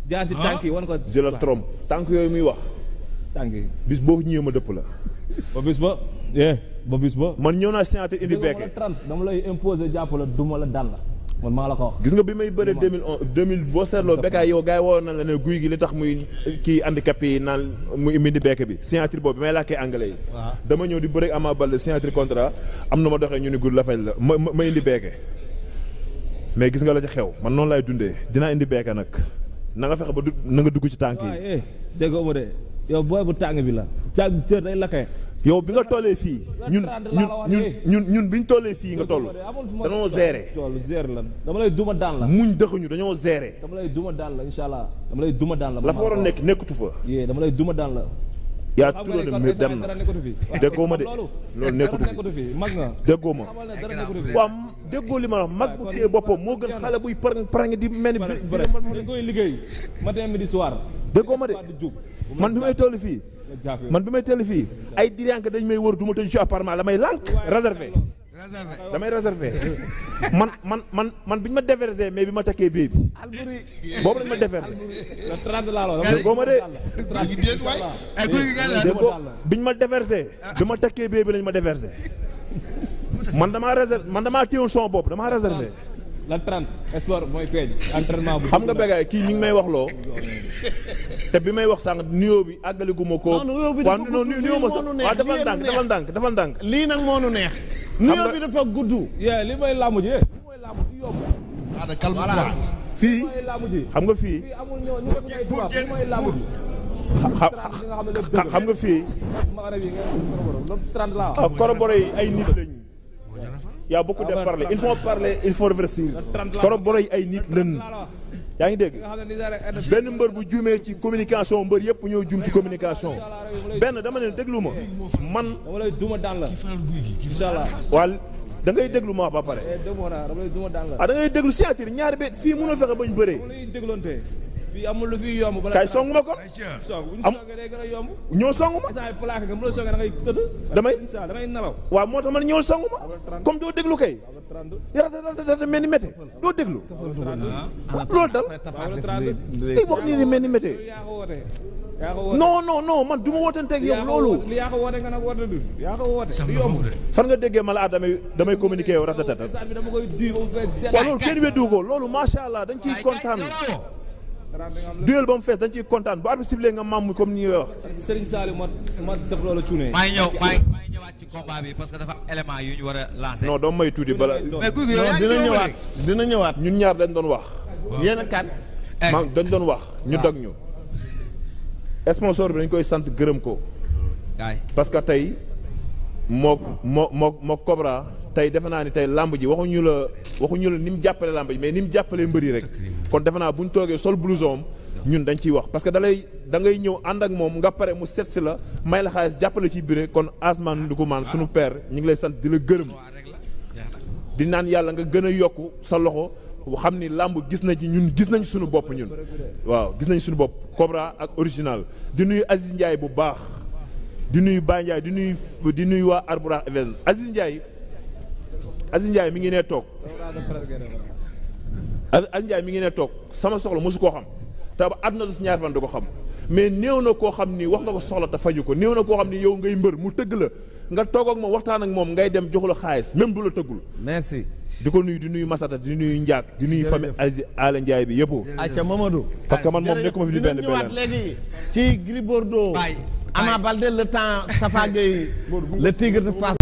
jaar si tànk yi wan ko. je la trompe tànk yooyu muy wax. tànk yi bis boo ñëwee ma dëpp la. ba bis ba. man ñëw naa signature indi bekke. dama lay imposer jàpp la duma la daan la man maa la ko wax. gis nga bi may bëree 2000 boo seetloo bekkaay yow gars yi woo na la ne guy gi li tax muy kii handicapé yi naan muy indi bekke bi signature boobu bi may làkkee anglais yi. dama ñëw di bëre Ama Baldé signature contrat am na ma doxee ñu ni gudd la fay la ma indi bekke. mais gis nga la ci xew man noonu laay dundee dinaa indi beeke nag na nga fexe ba na nga dugg ci tànk yi. waaw déggoo ma de yow booy bu tàng bi la. tàng cër day lakkee. yow bi nga tollee fii ñun bi ñu tollee fii nga toll. dañoo gérer. dama lay duma daan la. muñ dëxuñu dañoo gérer. dama lay duma daan la incha allah dama lay duma daan la. la fa waroon nekk nekkatu fa. dama lay duma daan la. yaa turoo de mbir dem na déggoo ma de loolu nekkatu fi déggoo ma waaw déggoo li ma wax mag bu téye boppam moo gën xale buy parang di mel ni dañ koy liggéey matin midi soir déggoo ma de man bi may toll fii ay diriyanke dañ may wër du ma tëju ci appartement damay lànk réservé damay réservé man bi ñu ma déversé mais bi ma takkee bii bi boobu lañ ma déversé. le 30 laa la déggoo ma de. déggoo bi ñu ma déversé bi ma takkee bii bi lañ ma déversé man damaa téyewoon son bopp damaa réservé. le 30 sport mooy feeñ entraînement bu. xam nga bégaay kii ñu ngi may wax loo te bi may wax sànq nuyoo bi àggaliguma ko. waaw nuyoo ma sax waaw defal ndànk. lii nag moo nu neex. nuyoo bi dafa gudd. li may làmb ji mooy làmb ji yomb. voilà fii xam nga fii. xam nga fii. corroboré yi ay nit lañ. y a beaucoup de parler il faut réfléchir. corroboré yi ay nit lañ. yaa ngi dégg benn mbër bu juumee ci communication mbër yëpp ñoo juum ci communication benn dama ne déglu ma man. dama lay duma daan la. inshallah waa da ngay déglu ma wax ba pare. da ngay déglu signature ñaari bet fii mënoo fexe bañ bëree. fii amul lu fi yomb. kay songu ma kon. am day gën a yomb. ñoo songu ma. instant plaqué nga mën a songee da ngay tëdd. damay nelaw. waaw moo tax man ñoo songu ma. comme doo déglu kay. rata mel ni mété doo déglu. loolu dal. day wax nii ni mel ni mété. non man du ma wootanteeg yow loolu. li yaa ko woote nga nag woote du yaa ko woote. yomb fan nga déggee ma la damay communiquer yow ratatata. waaw loolu kenn weddu ko loolu macha allah dañ ciy kontaan. duel ba mu fees dañ ciy kontaan bu arbitre sifflé nga maam comme ni ñuy wax. Serigne Saliou ma def loolu cuune. maa ngi ñëwaat ci combat bi parce que dafa élément yu ñu war a lancer. non doo may tuuti bala. mais guy gi dina ñëwaat ñun ñaar dañ doon wax. yéen a kat. dañ doon wax ñu dog ñu. sponsor bi dañ koy sant gërëm ko. parce que tey moo Cobra tey defe naa ni tey lamb ji waxuñu la ni mu jàppale lamb ji mais ni mu jàppalee mbëri rek kon defe naa bu ñu toogee sol blouson ñun dañ ciy wax parce que da ngay ñëw ànd ak moom nga pare mu set si la may la xaalis jàppale ci biir kon Asman Ndoukoumane sunu père ñu ngi lay sant di la gërëm di naan yàlla nga gën a yokk sa loxo xam ni lamb gis na ci ñun gis nañ suñu bopp ñun waaw gis nañ suñu bopp Cobra ak original di nuyu Aziz Ndiaye bu baax di nuyu Baye Ndiaye di nuyu waa Arbourakh Events Aziz Ndiaye mi ngi nee toog Aziz Ndiaye mi ngi nee toog sama soxla mosu koo xam te ba àdduna si ñaar fan du ko xam mais néew na koo xam ni wax nga ko soxla te faju ko néew na koo xam ni yow ngay mbër mu tëgg la nga toog ak moom waxtaan ak moom ngay dem joxu la xaalis même du la tëggul. merci. di ko nuyu di nuyu Masata di nuyu Ndiak di nuyu famille Aziz Ala Ndiaye bi yëpp. ayca Mamadou. parce que man moom nekkuma fi di benn ñëwaat léegi ci Gris Bordeaux. Ama Baldé le temps Tafa Gueye le tigre de Fass.